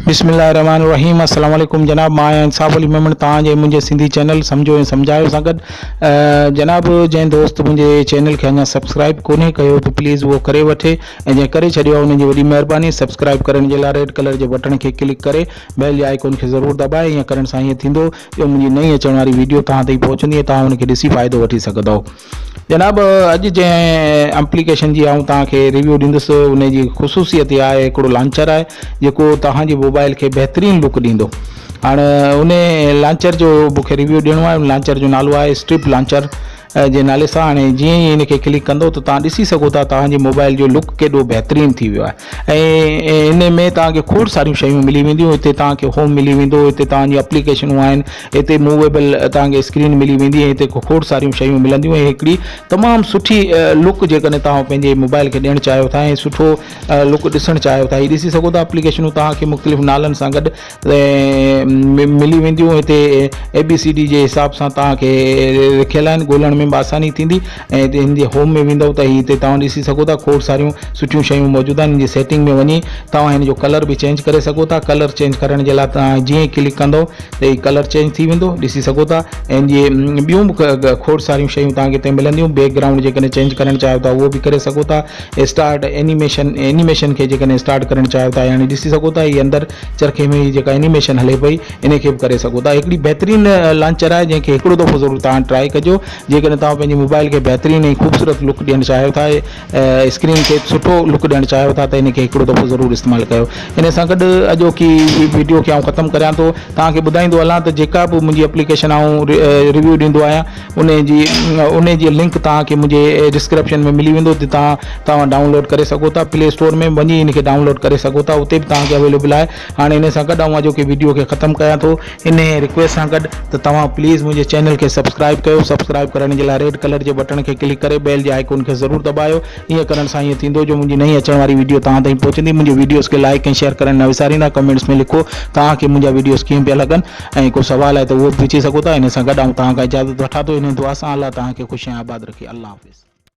بسم الله الرحمن الرحيم السلام عليڪم جناب مان آهيان انصاف علي ميمڻ توهان جي منهنجي سنڌي چينل سمجهو ۽ سمجهايو سان گڏ جناب جنهن دوست منهنجي چينل کي اڃا سبسڪرائب ڪونهي ڪيو ته پليز اهو ڪري وٺي ۽ جنهن ڪري ڇڏيو آهي ان جي وڏي مهرباني سبسڪرائب ڪرڻ جي لاء ريڊ ڪلر جي بٽڻ کي ڪلڪ ڪري بيل جي آئيڪون کي ضرور دٻائي ائين ڪرڻ سان ائين ٿيندو جو منهنجي نئين اچڻ واري ويڊيو توهان تائين پهچندي ۽ توهان ان کي ڏسي فائدو وٺي سگهندؤ جناب اڄ جنهن اپليڪيشن جي آئون توهان کي ريويو ڏيندس ان جي خصوصيت اها آهي هڪڙو لانچر آهي جيڪو توهان جي موبائل کي بهترين لڪ ڏيندو هاڻ ان لانچر جو مون کي ريويو ڏيڻو آهي ان لانچر جو نالو آهي اسٽرپ لانچر جي نالي سان هاڻي جيئن ئي ان کي ڪلڪ ڪندو ته توهان ڏسي سگهو ٿا توهان جي موبائل جو لڪ ڪيڏو بهترين ٿي ويو آهي ۽ ان ۾ توهان کي کوڙ ساريون شيون ملي وينديون هتي توهان کي هوم ملي ويندو هتي توهان جون اپليڪيشنون آهن هتي موويبل توهان کي اسڪرين ملي ويندي ۽ هتي کوڙ ساريون شيون ملنديون ۽ هڪڙي تمام سٺي لڪ جيڪڏهن توهان پنهنجي موبائل کي ڏيڻ چاهيو ٿا ۽ سٺو لڪ ڏسڻ چاهيو ٿا هي ڏسي سگهو ٿا اپليڪيشنون توهان کي مختلف نالن سان گڏ ملي وينديون هتي اي بي سي ڊي جي حساب سان توهان کي رکيل آهن ڳولڻ ۾ به آساني ٿيندي ۽ هتي هن جي هوم ۾ ويندؤ ته هي هتي توهان ڏسي سگهو ٿا کوڙ ساريون سٺيون شيون موجود آهن هن جي سيٽنگ ۾ وڃي توهان هن جو ڪلر به چينج ڪري سگهو ٿا ڪلر چينج ڪرڻ جي لاء توهان جيئن ئي ڪلڪ ڪندؤ ته هي ڪلر چينج ٿي ويندو ڏسي سگهو ٿا ۽ هن جي ٻيون به کوڙ ساريون شيون توهان کي هتي ملنديون بيڪ گرائونڊ جيڪڏهن چينج ڪرڻ چاهيو ٿا اهو به ڪري سگهو ٿا اسٽارٽ اينيميشن اينيميشن کي جيڪڏهن اسٽارٽ ڪرڻ چاهيو ٿا يعني ڏسي سگهو ٿا هي اندر چرخي ۾ هي جيڪا اينيميشن هلي پئي ان کي به ڪري سگهو ٿا هڪڙي بهترين لانچر آهي جنهن کي هڪڙو دفعو ضرور توهان ٽرائي ڪجو جيڪڏهن توهان پنهنجي موبائل کي بهترين ۽ خوبصورت لڪ ڏيڻ چاهيو ٿا اسڪرين کي سٺو لڪ ڏيڻ چاهيو ٿا ته ان کي هڪڙو دفعو ضرور استعمال ڪيو ان سان گڏ اڄوڪي ويڊيو کي آئون ختم ڪريان ٿو توهان کي ٻڌائيندو هلان ته جيڪا به منهنجي اپليڪيشن آئون ريويو ڏيندو آهيان ان جي ان جي لنڪ توهان کي منهنجي ڊسڪرپشن ۾ ملي ويندو اتي توهان توهان ڊائونلوڊ ڪري سگهو ٿا پلي اسٽور ۾ وڃي ان کي ڊائونلوڊ ڪري سگهو ٿا اتي به توهان کي اويليبل آهي هاڻي ان سان گڏ آئون اڄوڪي ويڊيو کي ختم ڪيان ٿو ان رڪويسٽ سان گڏ ته توهان پليز منهنجي چينل کي سبسڪرائب ڪيو سبسڪرائب ڪرڻ جي لاء ريڊ ڪلر جي بٽڻ کي ڪلڪ ڪري بيل جي آئيڪون کي ضرور دٻايو ائين ڪرڻ سان ائين ٿيندو جو منهنجي نئين اچڻ واري ويڊيو توهان تائين پهچندي منهنجي ويڊيوز کي لائڪ ۽ شيئر ڪرڻ نه وساريندا ڪمينٽس ۾ لکو توهان کي منهنجا ويڊيوز ڪيئن پيا لڳن ۽ ڪو سوال آهي ته اهو به پڇي سگهو ٿا ان سان گڏ آئون توهان کان اجازت وٺان ٿو انهي دعا سان الله توهان کي خوش ۽ آباد رکي الله حافظ.